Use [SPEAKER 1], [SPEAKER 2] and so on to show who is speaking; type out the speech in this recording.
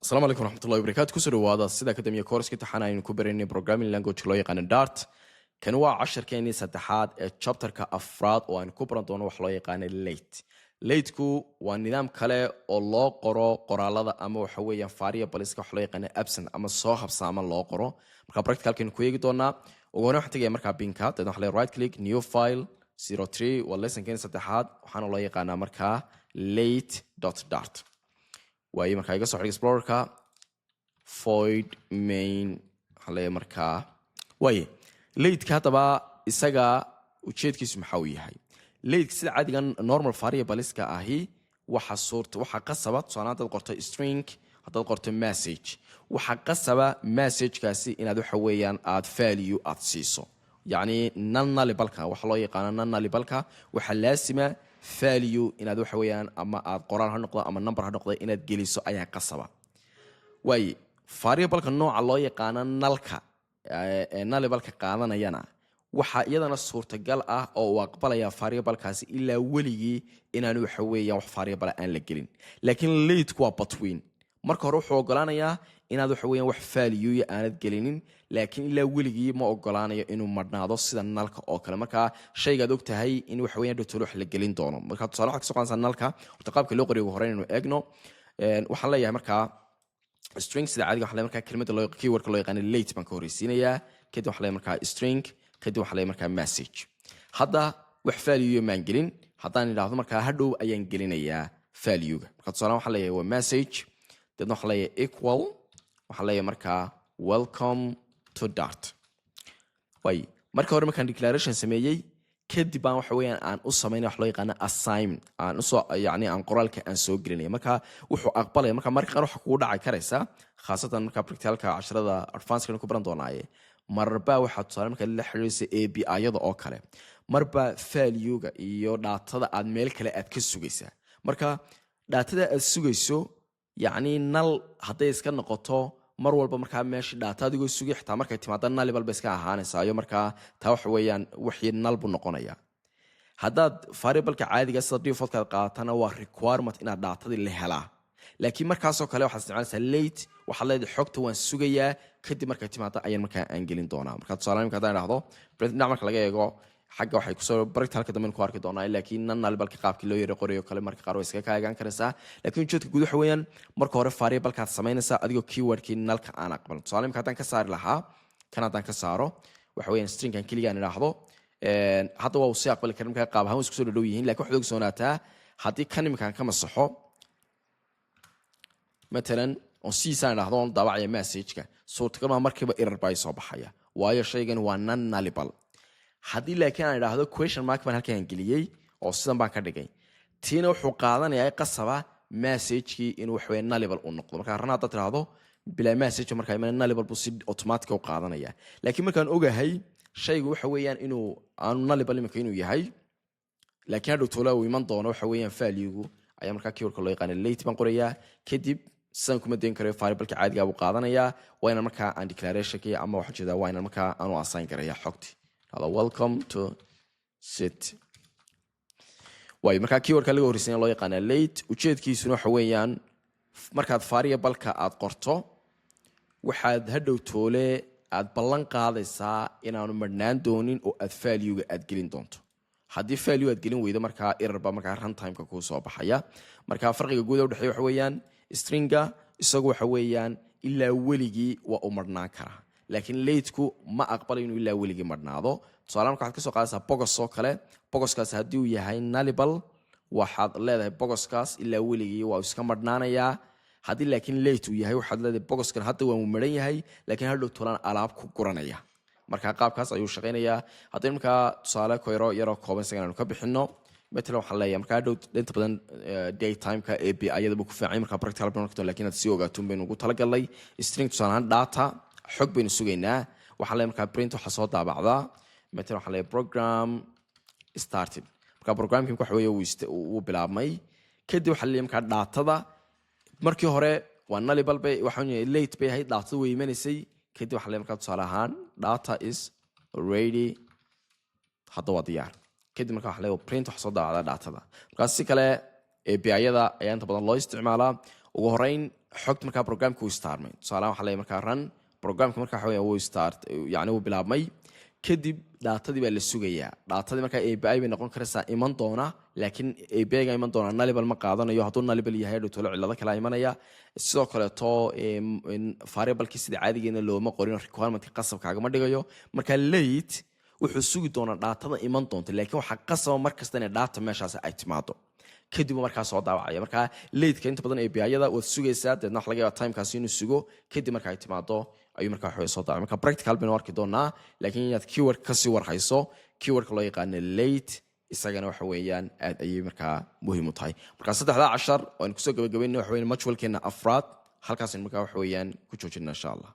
[SPEAKER 1] Asalaamu calaykum waraxmatullahi wabarakaatu. Kusoo dhawaada sida akademiya course taxan aynu ku baraynay programming language loo yaqaano Dart. Kani waa casharkeenii saddexaad ee chapterka afraad oo aynu ku baran doono wax loo yaqaano late. Lateku waa nidaam kale oo loo qoro qoraalada ama waxa weeyaan variableska wax loo yaqaano absent ama soo habsaama loo qoro. Marka practicalkaynu ku eegi doonaa. Ugu horreyn waxaan tegaya markaa binka, dabeetna waxaa leeyahay right click, new file, 03. Waa lessonkeeni saddexaad, waxaana loo yaqaanaa markaa late.dart. Waaye, markaa iga soo xidh explorerka, void main waxaan leeyahay markaa. Waaye, lateka haddaba isaga ujeedkiisu maxaa uu yahay? Lateka sida caadigan normal variableska ahi waxa suurta waxaa qasaba, tusaale haddaad qorto string, haddaad qorto message, waxaa qasaba messagekaasi inaad waxa weeyaan aad value aad siiso, yacni non nullibleka waxa loo yaqaano. Non nullibleka waxaa laasima value inaad waxa weeyaan ama aad qoraal ha noqdo ama number ha noqdo inaad geliso ayaa qasaba. Waaye, variableka nooca loo yaqaano nullka ee nullibleka qaadanayana waxaa iyadana suurtagal ah oo uu aqbalaya variablekaasi ilaa weligii inaanu waxa weeyaan wax variable aan la gelin. Laakiin lateku waa between. Marka hore wuxuu ogolaanayaa inaad waxa weeyaan wax value aanad gelinin, laakiin ilaa weligii ma ogolaanayo inuu madhnaado sida nullka oo kale. Marka shaygaad og tahay in waxa weeyaan dhowtolo wax la gelin doono. Marka tusaale waxaad kasoo qaadaysaa nullka. Horta qaabka loo qoriyo ugu horreyn inuu eegno. Waxaan leeyahay markaa string. Sida caadiga waxaan leeyahay markaa kelimada loo keywordka loo yaqaano late baan ka horreysiinayaa. Kadib waxaan leeyahay markaa string, kadib waxaan leeyahay markaa message. Hadda wax value maan gelin. Haddaan idhaahdo markaa hadhow ayaan gelinayaa value-ga. Marka tusaale waxaan leeyahay waa message, deedna waxaan leeyahay equal, waxaan leeyahay markaa "Welcome to Dart". Way, marka hore markaan declaration sameeyey kadib baan waxa weeyaan aan u samaynaya wax loo yaqaano assignment, aan usoo yacni aan qoraalka aan soo gelinaya. Marka wuxuu aqbalaya, marka marka qaar waxa kugu dhaci karaysa, khaasatan marka practicalka casharada advanced ku baran doonaaye, marba waxaa tusaale markaad la xiriiraysa API-yada oo kale, marba value-ga iyo datada aad meel kale aad ka sugaysaa. Marka datada aad sugayso, yacni null hadday iska noqoto mar walba, markaa meesha data adigoo sugay xitaa markay timaado nullable ba iska ahaanaysa. Markaa taa waxa weeyaan wixii null buu noqonaya. Haddaad variableka caadiga sida defaultka aad qaadatana, waa requirement inaad datadii la helaa. Laakiin markaasoo kale waxaad isticmaalaysaa late. Waxaad leedahay xogta waan sugayaa, kadib markay timaado ayaan markaa aan gelin doonaa. Marka tusaale imika haddaan idhahdo dhinac marka laga eego xagga waxay kusoo practicalka dambe ku arki doonaa, laakiin non nullibleka qaabkii loo yara qorayo kale marka qaar way iskaga ka eegaan karaysaa. Laakiin ujeedka guud waxa weeyaan marka hore variablekaad samaynaysaa adigoo keywordkii nullka aan aqbalin. Tusaale imika haddaan ka saari lahaa kan, haddaan ka saaro waxa weeyaan stringkan keligaan idhaahdo, hadda waa uu sii aqbali karin. Markaa qaab ahaan way isku soo dhadhow yihiin, lakin waxaad ogsoonaataa haddii kan iminkaan ka masaxo matalan oon sidiisaan idhahdo oon daabacaya messageka, suurtagal maa markiiba error baa soo baxaya, waayo shaygan waa non nullable. Haddii laakiin aan idhaahdo question mark baan halkaan geliyey oo sidan baan ka dhigay, tiina wuxuu qaadanayaa qasaba messagekii inuu waxaweye nullable uu noqdo. Marka run haddaad tidhaahdo bilaa message, markaa iman nullable buu si automatic u qaadanaya. Laakiin markaan ogahay shaygu waxa weeyaan inuu aanu nullable imika inuu yahay, laakiin hadhow toola uu iman doono waxa weeyaan value-gu, ayaa markaa keywordka loo yaqaana late baan qorayaa. Kadib sidan kuma dayn karayo, variableka caadigaa buu qaadanayaa. Waa inaan markaa aan declarationkii ama waxaan jeedaa waa inaan markaa aanu assign garaya xogti hada "Welcome to city". Waayo, markaa keywordka laga horreysanya loo yaqaana late, ujeedkiisuna waxa weeyaan markaad variableka aad qorto, waxaad hadhow toole aad ballan qaadaysaa inaanu marhnaan doonin oo aad valuega aad gelin doonto. Haddii value aad gelin weydo, markaa error baa markaa runtimeka kuu soo baxaya. Marka farqiga guud ee udhexeeya waxa weeyaan stringa isagu waxa weeyaan ilaa weligii waa u marhnaan karaa, laakiin lateku ma aqbalayo inuu ilaa weligii marhnaado. Tusaale marka waxaad kasoo qaadaysaa box oo kale. Boxkaas haddii uu yahay nullable, waxaad leedahay boxkaas ilaa weligii waa iska marhnaanayaa. Haddii laakiin late uu yahay, waxaad leedahay boxkan hadda waa uu maran yahay, laakiin hadhow tolaan alaab ku guranaya. Marka qaabkaas ayuu shaqaynayaa. Haddii markaa tusaale koyro yaroo kooban isagan aanu ka bixino, matalan waxaan leeyahay markaa hadhow inta badan daytimeka API-yada buu ku fiicay. Markaa practical baan arki doonaa, lakin inaad sii ogaatun baynu ugu talagalnay. String tusaale ahaan data xog baynu sugaynaa. Waxaan leeyahay markaa print, waxaa soo daabacdaa matalan waxaan leeyahay "Program started". Marka programkii waxa weeye wuu bilaabmay. Kadib waxaa leeyahay markaa datada markii hore waa nullable bay, waxaan yahay late bay ahayd, datada way imanaysay. Kadib waxaa leeyahay markaa tusaale ahaan "Data is ready", hadda waa diyaar. Kadib marka waxaa leeyahay print, waxa soo daabacdaa datada. Markaa si kale API-yada ayaa inta badan loo isticmaalaa. Ugu horeyn Xogta markaa programka uu starmay, tusaalahan waxaa leeyahay markaa run programka. Markaa waxa weeyaan wuu start, yani wuu bilaabmay. Kadib datadii baa la sugayaa. Datadii markaa API bay noqon karaysaa iman doona, laakiin API-ga iman doona nullable ma qaadanayo. Hadduu nullable yahay, dhowtolo cillado kala imanaya. Sidoo kaleeto variablekii sida caadigeena looma qorin, requirementka qasab kaagama dhigayo. Marka late wuxuu sugi doonaa datada iman doonta, laakiin waxaa qasaba mar kasta inay data meeshaas ay timaado, kadib markaa soo daawacaya. Markaa lateka inta badan API-yada waad sugaysaa, deedna waxa laga yaaba timekaasi inuu sugo, kadib marka ay timaado ayuu markaa waxaweye soo daawacay. Marka practical baynu arki doonaa, laakiin inaad keyword kasii warhayso, keywordka loo yaqaano late, isagana waxa weeyaan aad ayay markaa muhiim u tahay. Marka saddexdaa cashar oo aynu kusoo gabagabayna waxa weeyaan modulkeena afraad, halkaasaynu markaa waxa weeyaan ku joojina, insha Allah.